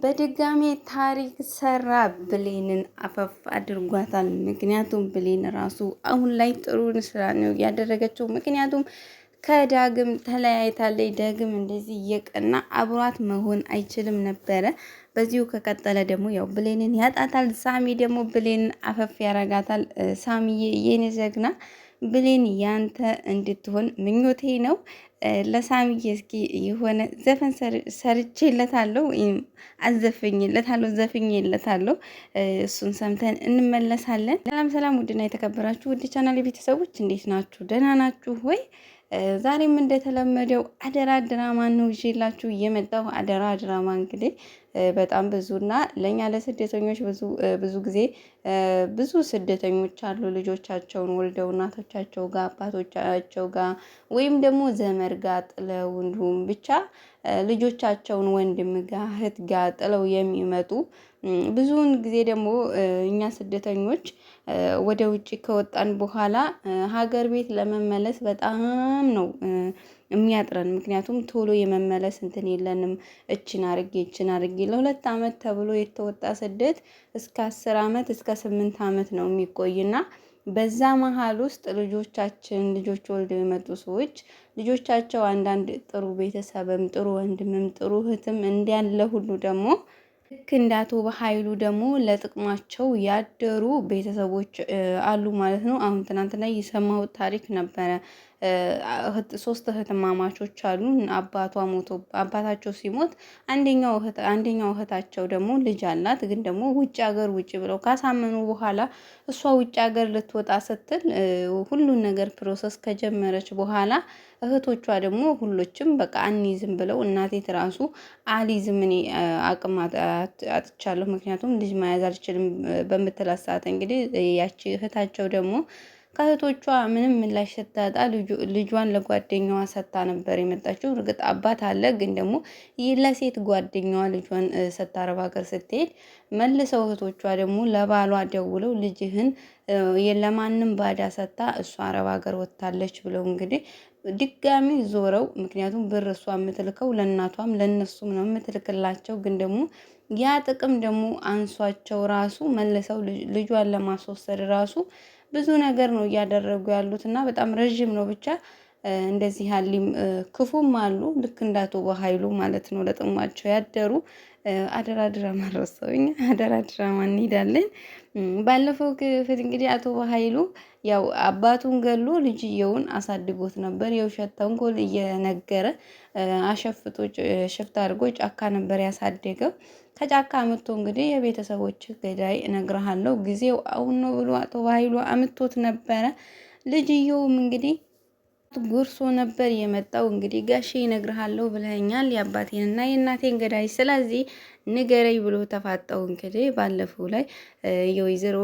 በድጋሚ ታሪክ ሰራ። ብሌንን አፈፍ አድርጓታል። ምክንያቱም ብሌን ራሱ አሁን ላይ ጥሩ ስራ ነው ያደረገችው። ምክንያቱም ከዳግም ተለያይታለች። ዳግም እንደዚህ እየቀና አብሯት መሆን አይችልም ነበረ። በዚሁ ከቀጠለ ደግሞ ያው ብሌንን ያጣታል። ሳሚ ደግሞ ብሌንን አፈፍ ያረጋታል። ሳሚዬ የኔ ጀግና፣ ብሌን ያንተ እንድትሆን ምኞቴ ነው። ለሳሚዬ እስኪ የሆነ ዘፈን ሰርቼለታለሁ፣ አዘፍኝለታለሁ፣ ዘፍኜለታለሁ። እሱን ሰምተን እንመለሳለን። ሰላም ሰላም! ውድና የተከበራችሁ ውድ ቻናል ቤተሰቦች እንዴት ናችሁ? ደህና ናችሁ ወይ? ዛሬም እንደተለመደው አደራ ድራማ ነው ይዤላችሁ የመጣው። አደራ ድራማ እንግዲህ በጣም ብዙና ለእኛ ለስደተኞች ብዙ ብዙ ጊዜ ብዙ ስደተኞች አሉ ልጆቻቸውን ወልደው እናቶቻቸው ጋር አባቶቻቸው ጋር ወይም ደግሞ ዘመድ ጋር ጥለው እንዲሁም ብቻ ልጆቻቸውን ወንድም ጋር እህት ጋር ጥለው የሚመጡ። ብዙውን ጊዜ ደግሞ እኛ ስደተኞች ወደ ውጭ ከወጣን በኋላ ሀገር ቤት ለመመለስ በጣም ነው የሚያጥረን። ምክንያቱም ቶሎ የመመለስ እንትን የለንም። እችን አርጌ እችን አርጌ ለ2 አመት ተብሎ የተወጣ ስደት እስከ 10 አመት እስከ 8 አመት ነው የሚቆይና በዛ መሀል ውስጥ ልጆቻችን ልጆች ወልደው የመጡ ሰዎች ልጆቻቸው አንዳንድ ጥሩ ቤተሰብም ጥሩ ወንድምም ጥሩ እህትም እንዲያለ ሁሉ ደግሞ ልክ እንደ አቶ በኃይሉ ደግሞ ለጥቅማቸው ያደሩ ቤተሰቦች አሉ ማለት ነው። አሁን ትናንትና የሰማሁት ታሪክ ነበረ። ሶስት እህትማማቾች አሉ። አባቷ ሞቶ አባታቸው ሲሞት አንደኛው እህታቸው ደግሞ ልጅ አላት። ግን ደግሞ ውጭ ሀገር ውጭ ብለው ካሳመኑ በኋላ እሷ ውጭ ሀገር ልትወጣ ስትል ሁሉን ነገር process ከጀመረች በኋላ እህቶቿ ደግሞ ሁሎችም በቃ አንይዝም ብለው እናቴ ትራሱ አልይዝም እኔ አቅም አጥቻለሁ፣ ምክንያቱም ልጅ መያዝ አልችልም በምትላት ሰዓት እንግዲህ ያቺ እህታቸው ደግሞ ከእህቶቿ ምንም ምላሽ ስታጣ ልጇን ለጓደኛዋ ሰታ ነበር የመጣችው። እርግጥ አባት አለ፣ ግን ደግሞ ለሴት ጓደኛዋ ልጇን ሰታ አረብ ሀገር ስትሄድ መልሰው እህቶቿ ደግሞ ለባሏ ደውለው ልጅህን ለማንም ባዳ ሰታ እሷ አረብ ሀገር ወጥታለች ብለው እንግዲህ ድጋሚ ዞረው፣ ምክንያቱም ብር እሷ የምትልከው ለእናቷም ለእነሱም ነው የምትልክላቸው። ግን ደግሞ ያ ጥቅም ደግሞ አንሷቸው ራሱ መልሰው ልጇን ለማስወሰድ ራሱ ብዙ ነገር ነው እያደረጉ ያሉት እና በጣም ረዥም ነው። ብቻ እንደዚህ ያሊም ክፉም አሉ። ልክ እንዳቶ በኃይሉ ማለት ነው ለጥቅማቸው ያደሩ። አደራ ድራማ ረሳሁኝ። አደራ ድራማ እንሄዳለን። ባለፈው ክፍል እንግዲህ አቶ በኃይሉ ያው አባቱን ገሎ ልጅየውን አሳድጎት ነበር። የውሸት ተንኮል እየነገረ አሸፍቶ ሽፍታ አድርጎ ጫካ ነበር ያሳደገው። ከጫካ አምጥቶ እንግዲህ የቤተሰቦች ገዳይ እነግርሃለሁ ጊዜው አሁን ነው ብሎ አቶ በኃይሉ አምጥቶት ነበረ። ልጅየውም እንግዲህ ጎርሶ ነበር የመጣው። እንግዲህ ጋሼ እነግርሃለሁ ብለኸኛል የአባቴንና የእናቴን ገዳይ፣ ስለዚህ ንገረኝ ብሎ ተፋጠው እንግዲህ ባለፈው ላይ የወይዘሮ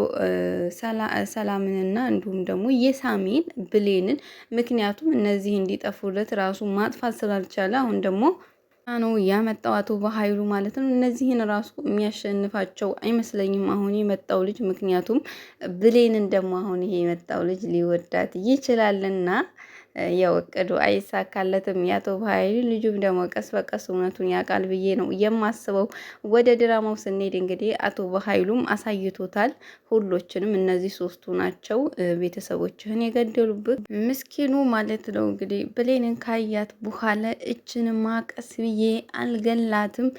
ሰላምንና እንዲሁም ደግሞ የሳሚን ብሌንን፣ ምክንያቱም እነዚህ እንዲጠፉለት ራሱ ማጥፋት ስላልቻለ አሁን ደግሞ ነው ያመጣው አቶ በኃይሉ ማለት ነው። እነዚህን ራሱ የሚያሸንፋቸው አይመስለኝም አሁን የመጣው ልጅ። ምክንያቱም ብሌንን ደግሞ አሁን ይሄ የመጣው ልጅ ሊወዳት ይችላልና ያው እቅዱ አይሳካለትም። ያቶ በኃይሉ ልጁም ደግሞ ቀስ በቀስ እውነቱን ያውቃል ብዬ ነው የማስበው። ወደ ድራማው ስንሄድ እንግዲህ አቶ በኃይሉም አሳይቶታል ሁሎችንም። እነዚህ ሶስቱ ናቸው ቤተሰቦችህን የገደሉብህ ምስኪኑ ማለት ነው። እንግዲህ ብሌንን ካያት በኋላ እችንማ ቀስ ብዬ አልገላትም፣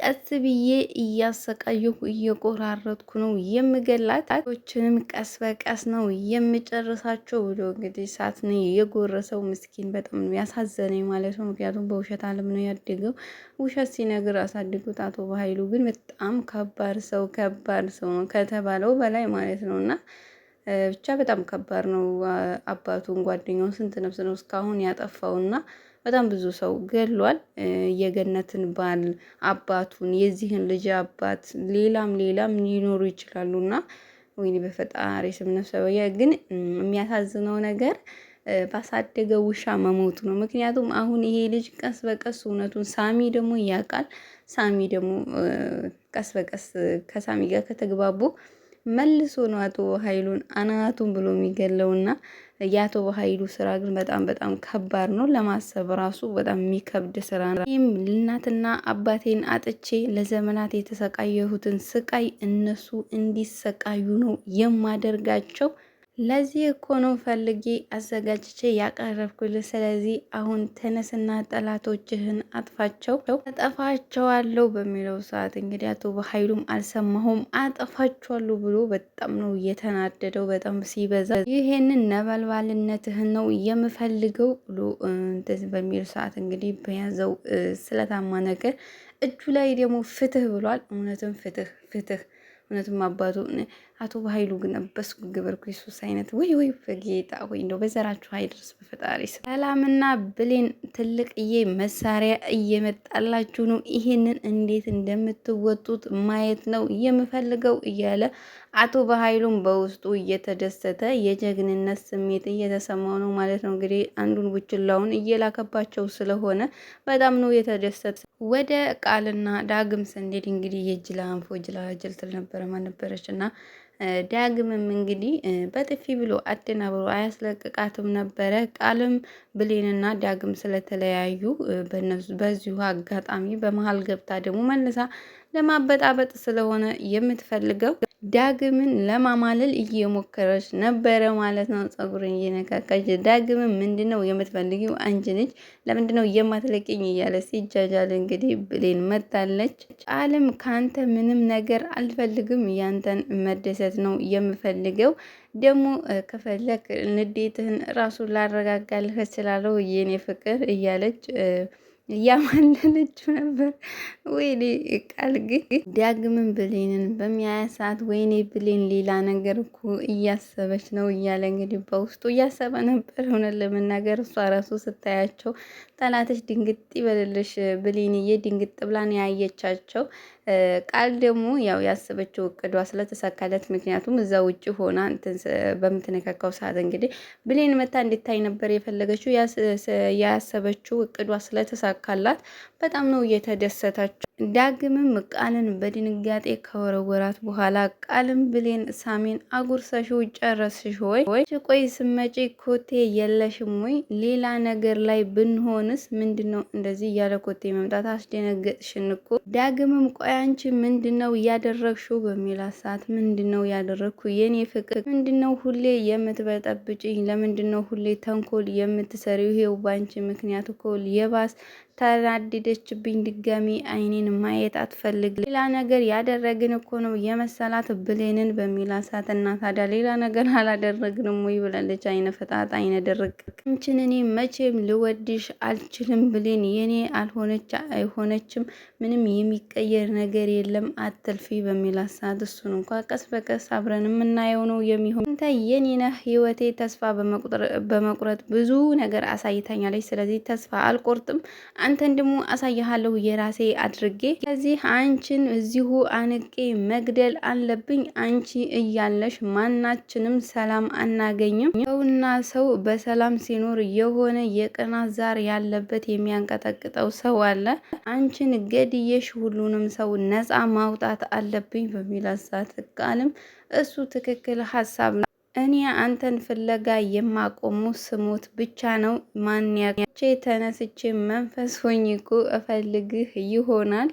ቀስ ብዬ እያሰቃየሁ እየቆራረጥኩ ነው የምገላት፣ ችንም ቀስ በቀስ ነው የምጨርሳቸው ብሎ እንግዲህ ሳትን የጎረሰው ምስኪን በጣም ነው ያሳዘነኝ ማለት ነው። ምክንያቱም በውሸት ዓለም ነው ያደገው። ውሸት ሲነግር አሳድጉት። አቶ በኃይሉ ግን በጣም ከባድ ሰው ከባድ ሰው ነው ከተባለው በላይ ማለት ነው። እና ብቻ በጣም ከባድ ነው። አባቱን ጓደኛውን ስንት ነፍስ ነው እስካሁን ያጠፋውና በጣም ብዙ ሰው ገድሏል። የገነትን ባል አባቱን፣ የዚህን ልጅ አባት፣ ሌላም ሌላም ሊኖሩ ይችላሉ እና ወይኔ በፈጣሪ ስም ነፍሰ ግን የሚያሳዝነው ነገር ባሳደገው ውሻ መሞቱ ነው። ምክንያቱም አሁን ይሄ ልጅ ቀስ በቀስ እውነቱን ሳሚ ደግሞ ያውቃል። ሳሚ ደግሞ ቀስ በቀስ ከሳሚ ጋር ከተግባቡ መልሶ ነው አቶ ኃይሉን አናቱን ብሎ የሚገለውና የአቶ በሀይሉ ስራ ግን በጣም በጣም ከባድ ነው ለማሰብ ራሱ በጣም የሚከብድ ስራ ነው። ይህም እናትና አባቴን አጥቼ ለዘመናት የተሰቃየሁትን ስቃይ እነሱ እንዲሰቃዩ ነው የማደርጋቸው። ለዚህ እኮ ነው ፈልጌ አዘጋጅቼ ያቀረብኩልህ። ስለዚህ አሁን ተነስና ጠላቶችህን አጥፋቸው። አጠፋቸዋለሁ በሚለው ሰዓት እንግዲህ አቶ በሀይሉም አልሰማሁም አጠፋቸዋለሁ ብሎ በጣም ነው እየተናደደው፣ በጣም ሲበዛ ይሄንን ነበልባልነትህን ነው የምፈልገው ብሎ እንደዚህ በሚል ሰዓት እንግዲህ በያዘው ስለታማ ነገር እጁ ላይ ደግሞ ፍትህ ብሏል። እውነትም ፍትህ ፍትህ እውነትም አባቱ አቶ በሀይሉ ግን በስኩ ግብር ሱስ አይነት ወይ ወይ በጌታ ወይ እንደው በዘራችሁ አይድረስ በፈጣሪ። ሰላምና ብሌን ትልቅዬ መሳሪያ እየመጣላችሁ ነው። ይሄንን እንዴት እንደምትወጡት ማየት ነው የምፈልገው እያለ አቶ በሀይሉም በውስጡ እየተደሰተ የጀግንነት ስሜት እየተሰማው ነው ማለት ነው። እንግዲህ አንዱን ቡችላውን እየላከባቸው ስለሆነ በጣም ነው የተደሰተ። ወደ ቃልና ዳግም ስንሄድ እንግዲህ የጅላ አንፎ ጅላ ጅል ትል ነበረ ማን ነበረች እና ዳግምም እንግዲህ በጥፊ ብሎ አደናብሮ አያስለቅቃትም ነበረ። ቃልም ብሌንና ዳግም ስለተለያዩ በዚሁ አጋጣሚ በመሀል ገብታ ደግሞ መልሳ ለማበጣበጥ ስለሆነ የምትፈልገው ዳግምን ለማማለል እየሞከረች ነበረ ማለት ነው። ጸጉርን እየነካካች ዳግምን ምንድነው የምትፈልጊው አንቺ ልጅ ለምንድነው የማትለቂኝ እያለ ሲጃጃል እንግዲህ ብሌን መታለች። ቃልም ካንተ ምንም ነገር አልፈልግም፣ ያንተን መደሰት ነው የምፈልገው ደግሞ ከፈለክ ንዴትህን ራሱ ላረጋጋልህ እችላለሁ የኔ ፍቅር እያለች እያማለለችው ነበር። ወይኔ ቃል ግን ዳግምን ብሌንን በሚያያ ሰዓት ወይኔ ብሌን ሌላ ነገር እኮ እያሰበች ነው እያለ እንግዲህ በውስጡ እያሰበ ነበር። እውነት ለመናገር እሷ ራሱ ስታያቸው ጠላትሽ ድንግጥ ይበልልሽ ብሌንዬ፣ ድንግጥ ብላን ያየቻቸው። ቃል ደግሞ ያው ያሰበችው እቅዷ ስለተሳካለት፣ ምክንያቱም እዛ ውጭ ሆና በምትነካካው ሰዓት እንግዲህ ብሌን መታ እንድታይ ነበር የፈለገችው። ያሰበችው እቅዷ ስለተሳካላት በጣም ነው እየተደሰተችው። ዳግምም ቃልን በድንጋጤ ከወረወራት በኋላ ቃልም ብሌን ሳሚን አጉርሰሽው ጨረስሽ ወይ? ቆይ ስመጪ ኮቴ የለሽም ወይ? ሌላ ነገር ላይ ብንሆንስ ምንድነው እንደዚህ እያለ ኮቴ መምጣት አስደነገጥሽን እኮ። ዳግምም ቆይ አንቺ ምንድነው እያደረግሽው በሚላት ሰዓት ምንድነው ያደረግኩ የኔ ፍቅር? ምንድነው ሁሌ የምትበጠብጭኝ? ለምንድነው ሁሌ ተንኮል የምትሰሪው? ይሄው ባንቺ ምክንያት እኮ የባስ ተናደደችብኝ። ድጋሚ አይኔን ማየት አትፈልግ። ሌላ ነገር ያደረግን እኮ ነው የመሰላት ብሌንን በሚላሳት እና ታዲያ ሌላ ነገር አላደረግንም ወይ ብላለች። አይነ ፈጣጣ አይነ ደርቅ አንቺን እኔ መቼም ልወድሽ አልችልም ብሌን የኔ አልሆነች አይሆነችም ምንም የሚቀየር ነገር የለም አትልፊ በሚላት እሱን እንኳ ቀስ በቀስ አብረን የምናየው ነው የሚሆን። አንተ የኔ ነህ ህይወቴ ተስፋ በመቁረጥ ብዙ ነገር አሳይታኛለች። ስለዚህ ተስፋ አልቆርጥም አንተን ደግሞ አሳይሃለሁ የራሴ አድርጌ። ስለዚህ አንቺን እዚሁ አንቄ መግደል አለብኝ። አንቺ እያለሽ ማናችንም ሰላም አናገኝም። ሰውና ሰው በሰላም ሲኖር የሆነ የቅናት ዛር ያለበት የሚያንቀጠቅጠው ሰው አለ። አንቺን ገድየሽ ሁሉንም ሰው ነፃ ማውጣት አለብኝ በሚል ሰዓት ቃልም እሱ ትክክል ሀሳብ ነው። እኔ አንተን ፍለጋ የማቆሙ ስሞት ብቻ ነው። ማን ያቼ ተነስቼ መንፈስ ሆኜ እኮ እፈልግህ ይሆናል።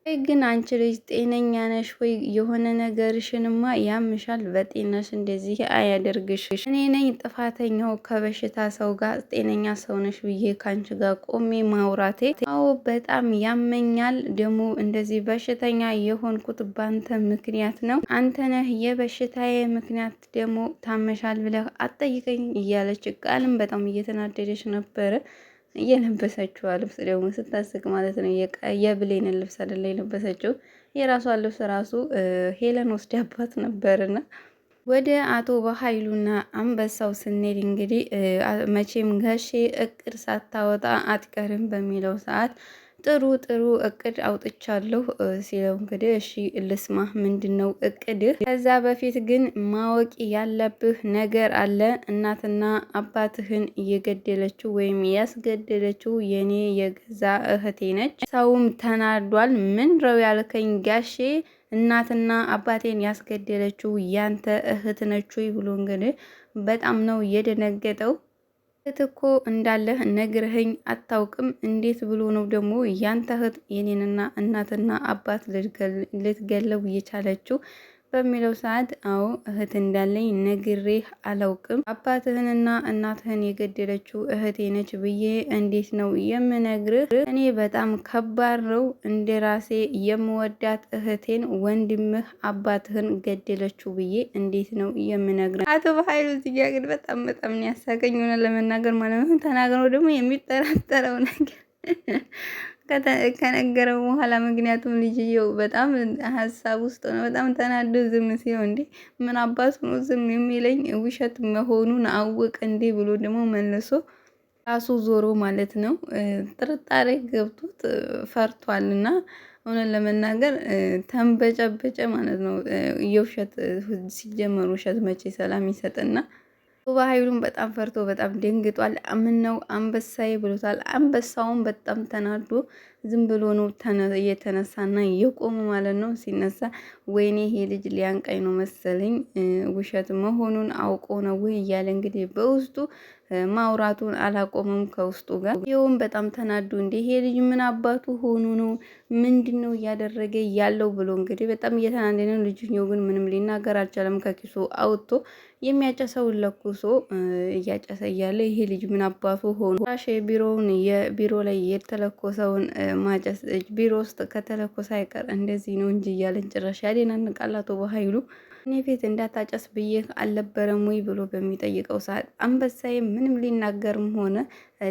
ግን አንቺ ልጅ ጤነኛ ነሽ ወይ? የሆነ ነገርሽንማ ያምሻል። በጤናሽ እንደዚህ አያደርግሽ። እኔ ነኝ ጥፋተኛው ከበሽታ ሰው ጋር ጤነኛ ሰው ነሽ ብዬ ከአንቺ ጋር ቆሜ ማውራቴ። አዎ በጣም ያመኛል። ደግሞ እንደዚህ በሽተኛ የሆንኩት ባንተ ምክንያት ነው። አንተ ነህ የበሽታዬ ምክንያት። ደግሞ ታመሻል ብለህ አትጠይቀኝ እያለች ቃልም በጣም እየተናደደች ነበረ። እየለበሰችው ልብስ ደግሞ ስታስቅ ማለት ነው። የብሌንን ልብስ አይደለ የለበሰችው፣ የራሷን ልብስ ራሱ ሄለን ወስዳባት ነበርና ወደ አቶ በኃይሉና አንበሳው ስንሄድ እንግዲህ መቼም ጋሼ እቅድ ሳታወጣ አትቀርም በሚለው ሰዓት ጥሩ ጥሩ እቅድ አውጥቻለሁ ሲለው እንግዲህ እሺ ልስማ፣ ምንድን ነው እቅድህ? ከዛ በፊት ግን ማወቅ ያለብህ ነገር አለ። እናትና አባትህን እየገደለችው ወይም ያስገደለችው የኔ የገዛ እህቴ ነች። ሰውም ተናዷል። ምን ረው ያልከኝ ጋሼ እናትና አባቴን ያስገደለችው ያንተ እህት ነች ወይ ብሎ እንግዲህ በጣም ነው የደነገጠው። እህት እኮ እንዳለህ ነግረኸኝ አታውቅም። እንዴት ብሎ ነው ደግሞ ያንተ እህት የኔንና እናትና አባት ልትገለው እየቻለችው በሚለው ሰዓት አዎ እህት እንዳለኝ ነግሬህ አላውቅም። አባትህንና እናትህን የገደለችው እህቴ ነች ብዬ እንዴት ነው የምነግርህ? እኔ በጣም ከባድ ነው። እንደ ራሴ የምወዳት እህቴን ወንድምህ አባትህን ገደለችው ብዬ እንዴት ነው የምነግርህ? አቶ በኃይሉ እዚህ ጋ ግን በጣም በጣም ነው ያሳቀኝ፣ ሆነ ለመናገር ማለት ነው። ተናግረው ደግሞ የሚጠራጠረው ነገር ከነገረው በኋላ ምክንያቱም ልጅየው በጣም ሀሳብ ውስጥ ነው። በጣም ተናዶ ዝም ሲለው እንዴ ምን አባቱ ነው ዝም የሚለኝ ውሸት መሆኑን አወቀ እንዴ ብሎ ደግሞ መልሶ ራሱ ዞሮ ማለት ነው ጥርጣሬ ገብቶት ፈርቷልና እውነት ለመናገር ተንበጨበጨ ማለት ነው። የውሸት ሲጀመር ውሸት መቼ ሰላም ይሰጥና በኃይሉም በጣም ፈርቶ በጣም ደንግጧል። ምን ነው አንበሳዬ ብሎታል። አንበሳውን በጣም ተናዶ ዝም ብሎ ነው እየተነሳና የቆሙ ማለት ነው። ሲነሳ ወይኔ ይሄ ልጅ ሊያንቃኝ ነው መሰለኝ ውሸት መሆኑን አውቆ ነው ወይ እያለ እንግዲህ በውስጡ ማውራቱን አላቆመም ከውስጡ ጋር። ይኸውም በጣም ተናዱ። እንዴ ይሄ ልጅ ምን አባቱ ሆኑ ነው ምንድን ነው እያደረገ ያለው ብሎ እንግዲህ በጣም እየተናደደ ነው። ልጅኛው ግን ምንም ሊናገር አልቻለም። ከኪሱ አውጥቶ የሚያጨሰውን ለኩሶ እያጨሰ እያለ ይሄ ልጅ ምን አባቱ ሆኖ ቢሮውን የቢሮ ላይ የተለኮሰውን ማጨስ ቢሮ ውስጥ ከተለኮሰ አይቀር እንደዚህ ነው እንጂ እያለን ጭራሽ ያደናንቃል አቶ በኃይሉ። እኔ ፊት እንዳታጨስ ብዬ አልነበረም ወይ ብሎ በሚጠይቀው ሰዓት አንበሳዬ ምንም ሊናገርም ሆነ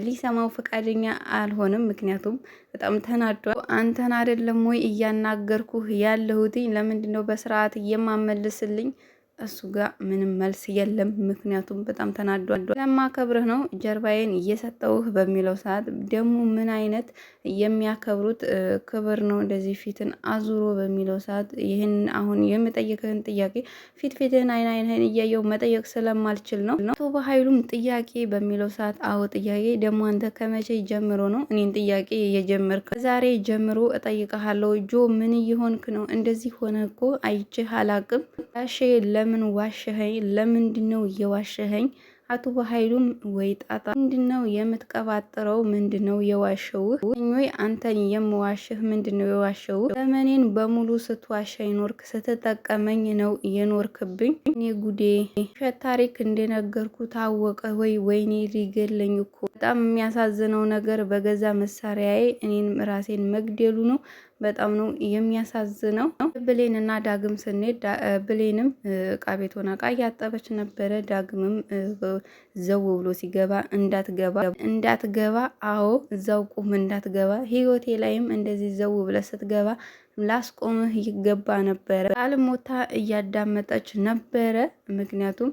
ሊሰማው ፈቃደኛ አልሆነም። ምክንያቱም በጣም ተናዷል። አንተን አይደለም ወይ እያናገርኩህ ያለሁትኝ? ለምንድን ነው በስርዓት የማመልስልኝ? እሱ ጋር ምንም መልስ የለም። ምክንያቱም በጣም ተናዷል። ለማከብርህ ነው ጀርባዬን እየሰጠውህ በሚለው ሰዓት ደግሞ ምን አይነት የሚያከብሩት ክብር ነው እንደዚህ ፊትን አዙሮ በሚለው ሰዓት ይህን አሁን የምጠይቅህን ጥያቄ ፊት ፊትህን አይን አይንህን እያየው መጠየቅ ስለማልችል ነው። አቶ በኃይሉም ጥያቄ በሚለው ሰዓት አዎ ጥያቄ ደግሞ አንተ ከመቼ ጀምሮ ነው እኔን ጥያቄ የጀመርከው? ዛሬ ጀምሮ እጠይቅሃለሁ። ጆ ምን እየሆንክ ነው? እንደዚህ ሆነ እኮ አይቼህ አላቅም። ለምን ዋሸኸኝ? ለምንድን ነው እየዋሸኸኝ? አቶ በኃይሉም ወይ ጣጣ ምንድነው የምትቀባጥረው? ምንድነው የዋሸውህ? ወይ አንተን የምዋሽህ ምንድነው የዋሸውህ? ዘመኔን በሙሉ ስትዋሸኝ ኖርክ፣ ስትጠቀመኝ ነው የኖርክብኝ። እኔ ጉዴ ውሸት ታሪክ እንደነገርኩ ታወቀ ወይ? ወይኔ ሊገለኝ እኮ። በጣም የሚያሳዝነው ነገር በገዛ መሳሪያዬ እኔን ራሴን መግደሉ ነው። በጣም ነው የሚያሳዝነው። ብሌን እና ዳግም ስንሄድ ብሌንም እቃ ቤት ሆና እቃ እያጠበች ነበረ። ዳግምም ዘው ብሎ ሲገባ እንዳትገባ እንዳትገባ፣ አዎ እዛው ቁም እንዳትገባ፣ ህይወቴ ላይም እንደዚህ ዘው ብለህ ስትገባ ላስቆምህ ይገባ ነበረ። አልሞታ እያዳመጠች ነበረ። ምክንያቱም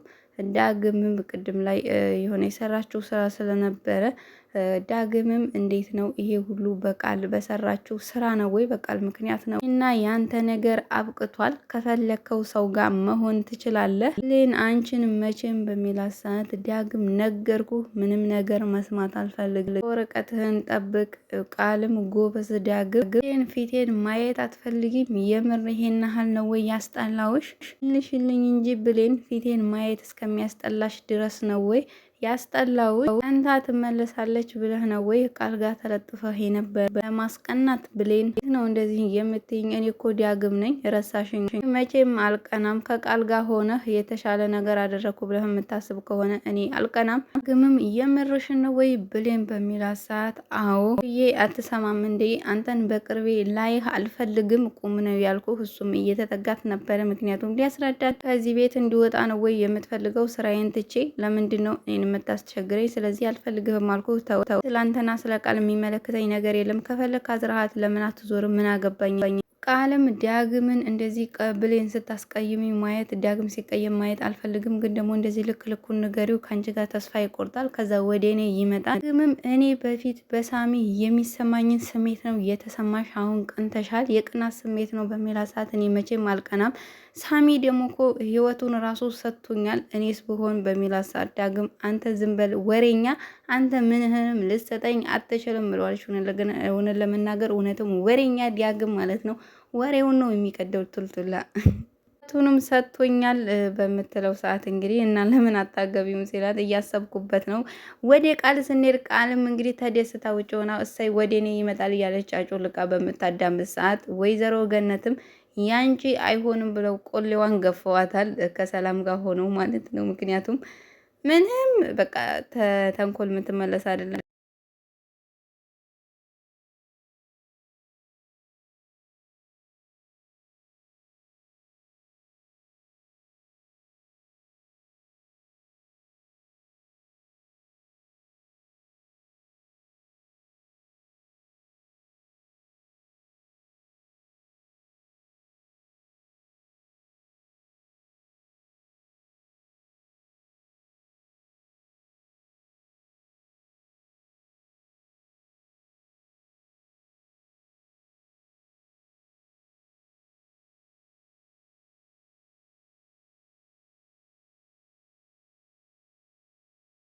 ዳግምም ቅድም ላይ የሆነ የሰራችው ስራ ስለነበረ ዳግምም እንዴት ነው ይሄ ሁሉ በቃል በሰራችው ስራ ነው ወይ በቃል ምክንያት ነው? እና ያንተ ነገር አብቅቷል። ከፈለከው ሰው ጋር መሆን ትችላለህ። ሌን አንቺን መቼም በሚላት ሰዓት ዳግም ነገርኩ፣ ምንም ነገር መስማት አልፈልግም። ወረቀትህን ጠብቅ። ቃልም ጎበዝ ዳግም፣ ን ፊቴን ማየት አትፈልጊም? የምር ይሄን ያህል ነው ወይ ያስጠላውሽ? ልሽልኝ እንጂ ብሌን ፊቴን ማየት እስከሚያስጠላሽ ድረስ ነው ወይ ያስጠላው? አንታ ትመለሳለች ብለህ ነው ወይ ቃል ጋር ተለጥፈህ የነበር? ለማስቀናት ብሌን ነው እንደዚህ የምትይኝ? እኔ እኮ ዳግም ነኝ፣ ረሳሽኝ? መቼም አልቀናም። ከቃል ጋር ሆነህ የተሻለ ነገር አደረግኩ ብለህ የምታስብ ከሆነ እኔ አልቀናም። ዳግምም የምርሽን ነው ወይ ብሌን በሚላት ሰዓት አዎ ብዬ አትሰማም እንዴ? አንተን በቅርቤ ላይህ አልፈልግም፣ ቁም ነው ያልኩህ። እሱም እየተጠጋት ነበረ። ምክንያቱም ሊያስረዳት ከዚህ ቤት እንዲወጣ ነው ወይ የምትፈልገው? ስራዬን ትቼ ለምንድን ነው እኔን የምታስቸግረኝ? ስለዚህ አልፈልግህም አልኩህ። ተው ተው። ስላንተና ስለ ቃል የሚመለከተኝ ነገር የለም። ከፈለግ አዝረሃት ለምን አትዞርም? ምን አገባኝ? ቃልም ዳግምን እንደዚህ ብሌን ስታስቀይሚ ማየት ዳግም ሲቀየም ማየት አልፈልግም፣ ግን ደግሞ እንደዚህ ልክ ልኩን ንገሪው፣ ከአንቺ ጋር ተስፋ ይቆርጣል፣ ከዛ ወደ እኔ ይመጣል። ዳግምም እኔ በፊት በሳሚ የሚሰማኝን ስሜት ነው የተሰማሽ፣ አሁን ቀንተሻል፣ የቅናት ስሜት ነው በሚላ ሰዓት እኔ መቼም አልቀናም፣ ሳሚ ደግሞ እኮ ህይወቱን ራሱ ሰጥቶኛል፣ እኔስ ብሆን በሚላ ሰዓት ዳግም አንተ ዝም በል ወሬኛ፣ አንተ ምንህንም ልትሰጠኝ አትችልም ብለዋለች። እውነት ለመናገር እውነትም ወሬኛ ዳግም ማለት ነው። ወሬውን ነው የሚቀደው ቱልቱላ ቱንም ሰጥቶኛል በምትለው ሰዓት እንግዲህ እና ለምን አታገቢም ሲላት እያሰብኩበት ነው። ወደ ቃል ስንሄድ ቃልም እንግዲህ ተደስታ ውጭ ሆና እሰይ ወደ እኔ ይመጣል እያለች አጮልቃ በምታዳምጥ ሰዓት ወይዘሮ ገነትም ያንቺ አይሆንም ብለው ቆሌዋን ገፈዋታል። ከሰላም ጋር ሆነው ማለት ነው። ምክንያቱም ምንም በቃ ተንኮል የምትመለስ አይደለም።